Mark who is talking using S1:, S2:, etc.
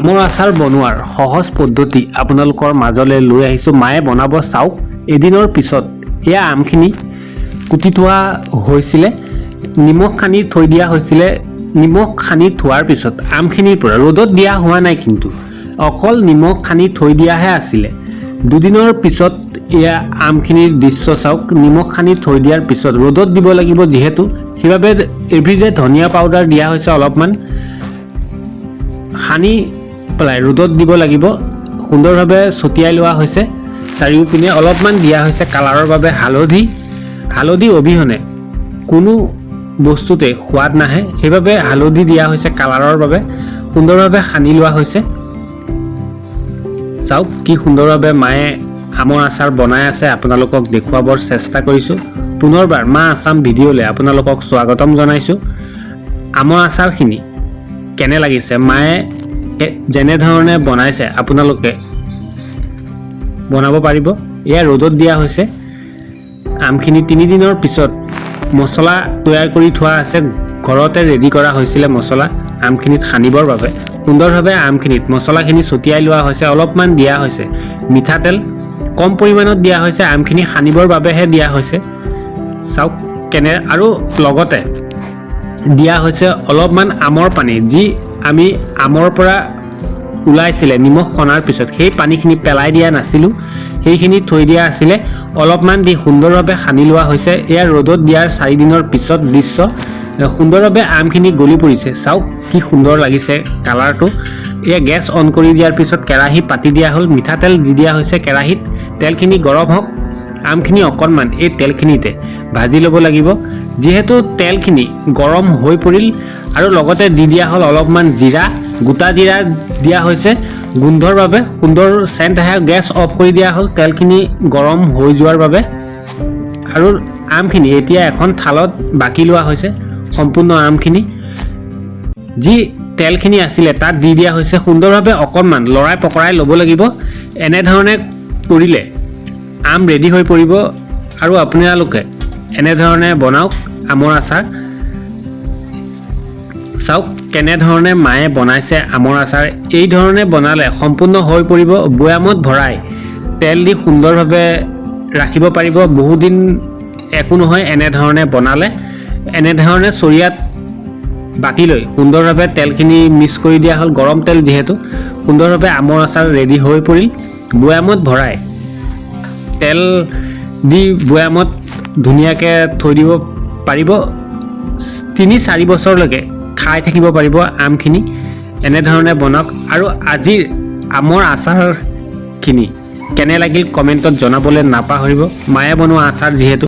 S1: আমৰ আচাৰ বনোৱাৰ সহজ পদ্ধতি আপোনালোকৰ মাজলৈ লৈ আহিছোঁ। মায়ে বনাব, চাওক। এদিনৰ পিছত এয়া আমখিনি কুটি থোৱা হৈছিলে, নিমখ সানি থৈ দিয়া হৈছিলে। নিমখ সানি থোৱাৰ পিছত আমখিনিৰ পৰা ৰ'দত দিয়া হোৱা নাই, কিন্তু অকল নিমখ সানি থৈ দিয়াহে আছিলে। দুদিনৰ পিছত এয়া আমখিনিৰ দৃশ্য চাওক। নিমখ সানি থৈ দিয়াৰ পিছত ৰ'দত দিব লাগিব যিহেতু, সেইবাবে এভৰিডে ধনিয়া পাউডাৰ দিয়া হৈছে। অলপমান সানি পেলাই ৰ'দত দিব লাগিব। সুন্দৰভাৱে ছটিয়াই লোৱা হৈছে চাৰিওপিনে। অলপমান দিয়া হৈছে কালাৰৰ বাবে হালধি। হালধি অবিহনে কোনো বস্তুতে সোৱাদ নাহে, সেইবাবে হালধি দিয়া হৈছে কালাৰৰ বাবে। সুন্দৰভাৱে সানি লোৱা হৈছে। চাওক, কি সুন্দৰভাৱে মায়ে আমৰ আচাৰ বনাই আছে, আপোনালোকক দেখুৱাবৰ চেষ্টা কৰিছোঁ। পুনৰবাৰ মা আছাম ভিডিঅ'লৈ আপোনালোকক স্বাগতম জনাইছোঁ। আমৰ আচাৰখিনি কেনে লাগিছে? মায়ে যেনেধৰণে বনাইছে, আপোনালোকে বনাব পাৰিব। এয়া ৰ'দত দিয়া হৈছে আমখিনি। 3 দিনৰ পিছত মছলা তৈয়াৰ কৰি থোৱা আছে। ঘৰতে ৰেডি কৰা হৈছিলে মছলা আমখিনিত সানিবৰ বাবে। সুন্দৰভাৱে আমখিনিত মছলাখিনি ছটিয়াই লোৱা হৈছে। অলপমান দিয়া হৈছে মিঠাতেল, কম পৰিমাণত দিয়া হৈছে, আমখিনি সানিবৰ বাবেহে দিয়া হৈছে। চাওক কেনে। আৰু লগতে দিয়া হৈছে অলপমান আমৰ পানী, যি আমি আমৰ পৰা ওলাইছিলে নিমখ সনাৰ পিছত। সেই পানীখিনি পেলাই দিয়া নাছিলোঁ, সেইখিনি থৈ দিয়া আছিলে। অলপমান দি সুন্দৰভাৱে সানি লোৱা হৈছে। এয়া ৰ'দত দিয়াৰ 4 দিনৰ পিছত দৃশ্য। সুন্দৰভাৱে আমখিনি গলি পৰিছে। চাওক, কি সুন্দৰ লাগিছে কালাৰটো। এয়া গেছ অন কৰি দিয়াৰ পিছত কেৰাহী পাতি দিয়া হ'ল। মিঠাতেল দি দিয়া হৈছে কেৰাহীত। তেলখিনি গৰম হওক, আমখিনি অকণমান এই তেলখিনিতে ভাজি ল'ব লাগিব। যিহেতু তেলখিনি গৰম হৈ পৰিল আৰু লগতে দি দিয়া হ'ল অলপমান জিৰা, গোটা জিৰা দিয়া হৈছে গোন্ধৰ বাবে, সুন্দৰ চেণ্ট আহে। গেছ অফ কৰি দিয়া হ'ল তেলখিনি গৰম হৈ যোৱাৰ বাবে। আৰু আমখিনি এতিয়া এখন থালত বাকি লোৱা হৈছে। সম্পূৰ্ণ আমখিনি যি তেলখিনি আছিলে তাত দি দিয়া হৈছে। সুন্দৰভাৱে অকণমান লৰাই পকৰাই ল'ব লাগিব। এনেধৰণে কৰিলে আম ৰেডি হৈ পৰিব। আৰু আপোনালোকে এনেধৰণে বনাওক আমৰ আচাৰ। চাওক, কেনেধৰণে মায়ে বনাইছে আমৰ আচাৰ। এই ধৰণে বনালে সম্পূৰ্ণ হৈ পৰিব। বৈয়ামত ভৰাই তেল দি সুন্দৰভাৱে ৰাখিব পাৰিব, বহুদিন একো নহয় এনেধৰণে বনালে। এনেধৰণে চৰিয়াত বাকি লৈ সুন্দৰভাৱে তেলখিনি মিক্স কৰি দিয়া হ'ল। গৰম তেল যিহেতু, সুন্দৰভাৱে আমৰ আচাৰ ৰেডি হৈ পৰিল। বৈয়ামত ভৰাই তেল দি বৈয়ামত ধুনীয়াকৈ থৈ দিব পাৰিব। 3-4 বছৰলৈকে খাই থাকিব পাৰিব আমখিনি। এনেধৰণে বনাওক। আৰু আজিৰ আমৰ আচাৰখিনি কেনে লাগিল, কমেণ্টত জনাবলৈ নাপাহৰিব। মায়ে বনোৱা আচাৰ যিহেতু।